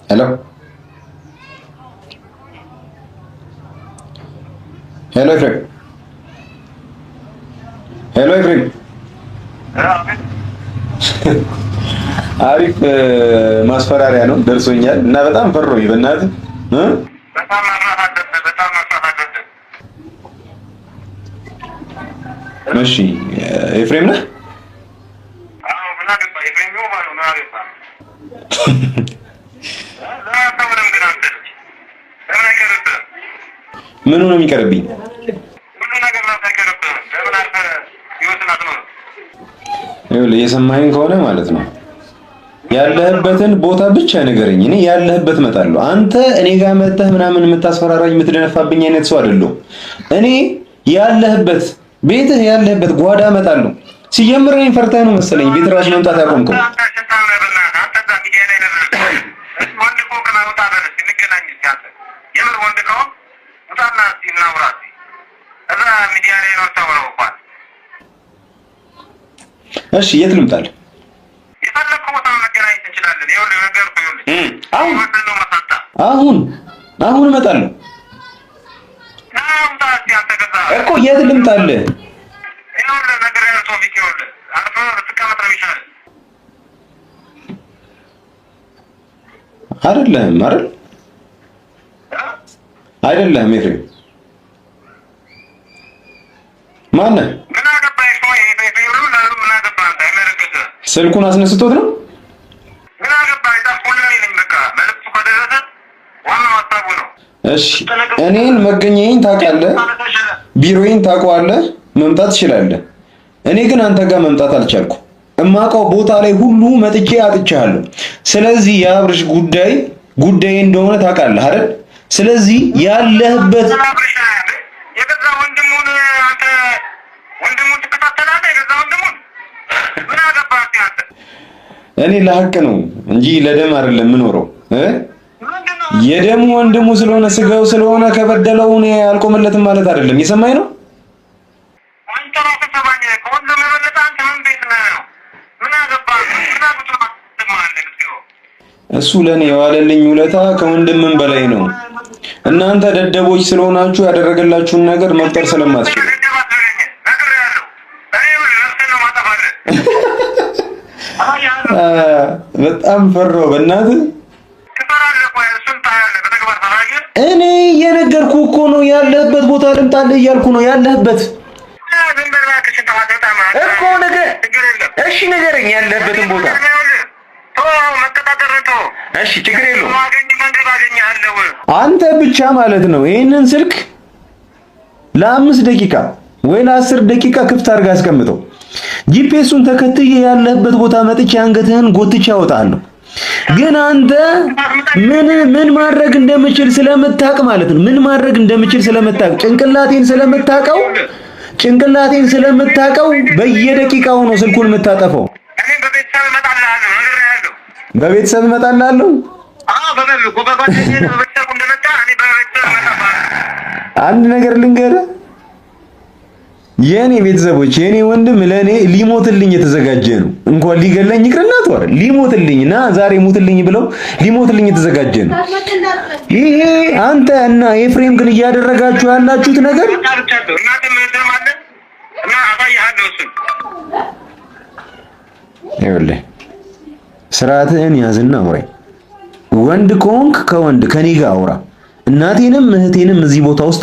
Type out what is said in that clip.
Hello hello ኤፍሬም፣ hello ኤፍሬም። አሪፍ ማስፈራሪያ ነው ደርሶኛል፣ እና በጣም ፈሮኝ በእናትህ። እሺ ኤፍሬም ነህ? ምኑ ነው የሚቀርብኝ? ይኸውልህ እየሰማኸኝ ከሆነ ማለት ነው ያለህበትን ቦታ ብቻ ንገረኝ። እኔ ያለህበት እመጣለሁ። አንተ እኔ ጋር መጥተህ ምናምን የምታስፈራራኝ የምትደነፋብኝ አይነት ሰው አይደለሁም። እኔ ያለህበት ቤትህ ያለህበት ጓዳ እመጣለሁ። ሲጀምር እኔን ፈርተህ ነው መሰለኝ ቤት እራሱ መምጣት ያቆምከው። እሺ የት ልምጣልህ? አሁን አሁን እመጣለሁ እኮ የት ልምጣልህ? አይደለህም አይደል? አይደለህም። ኤፍሬም ማነህ? ስልኩን አስነስቶት ነው። እሺ እኔን መገኘኝ ታውቃለህ፣ ቢሮዬን ታውቀዋለህ፣ መምጣት ትችላለህ። እኔ ግን አንተ ጋር መምጣት አልቻልኩም። እማውቀው ቦታ ላይ ሁሉ መጥቼ አጥቻለሁ። ስለዚህ የአብርሽ ጉዳይ ጉዳይ እንደሆነ ታውቃለህ አይደል? ስለዚህ ያለህበት እኔ ለሀቅ ነው እንጂ ለደም አይደለም የምኖረው። የደሙ ወንድሙ ስለሆነ ስጋው ስለሆነ ከበደለው እኔ አልቆምለትም ማለት አይደለም። የሰማኝ ነው። እሱ ለእኔ የዋለልኝ ውለታ ከወንድምም በላይ ነው። እናንተ ደደቦች ስለሆናችሁ ያደረገላችሁን ነገር መፍጠር ስለማትችሉ በጣም ፈራሁ። በእናትህ እኔ እየነገርኩህ እኮ ነው፣ ያለህበት ቦታ ልምጣልህ እያልኩ ነው። ያለህበት እኮ ነገ። እሺ ንገረኝ ያለህበትን ቦታ። እሺ ችግር የለውም። አንተ ብቻ ማለት ነው ይህንን ስልክ ለ5 ደቂቃ ወይ ለ10 ደቂቃ ክፍት አድርገህ አስቀምጠው። GPS ኡን ተከትዬ ያለህበት ቦታ መጥቼ አንገትህን ጎትቼ አወጣለሁ። ግን አንተ ምን ምን ማድረግ እንደምችል ስለምታውቅ ማለት ነው ምን ማድረግ እንደምችል ስለምታውቅ ጭንቅላቴን ስለምታውቀው ጭንቅላቴን ስለምታውቀው በየደቂቃው ነው ስልኩን የምታጠፈው። በቤተሰብ እመጣልሃለሁ። አንድ ነገር ልንገርህ፣ የኔ ቤተሰቦች የኔ ወንድም ለኔ ሊሞትልኝ የተዘጋጀ ነው። እንኳን ሊገለኝ ይቅርና ተወረ ሊሞትልኝ ና ዛሬ ሞትልኝ ብለው ሊሞትልኝ የተዘጋጀ ነው። ይሄ አንተ እና ኤፍሬም ግን እያደረጋችሁ ያላችሁት ነገር ይኸውልህ፣ ስርዓትህን ያዝና አውራኝ። ወንድ ከሆንክ ከወንድ ከኔ ጋር አውራ። እናቴንም እህቴንም እዚህ ቦታ ውስጥ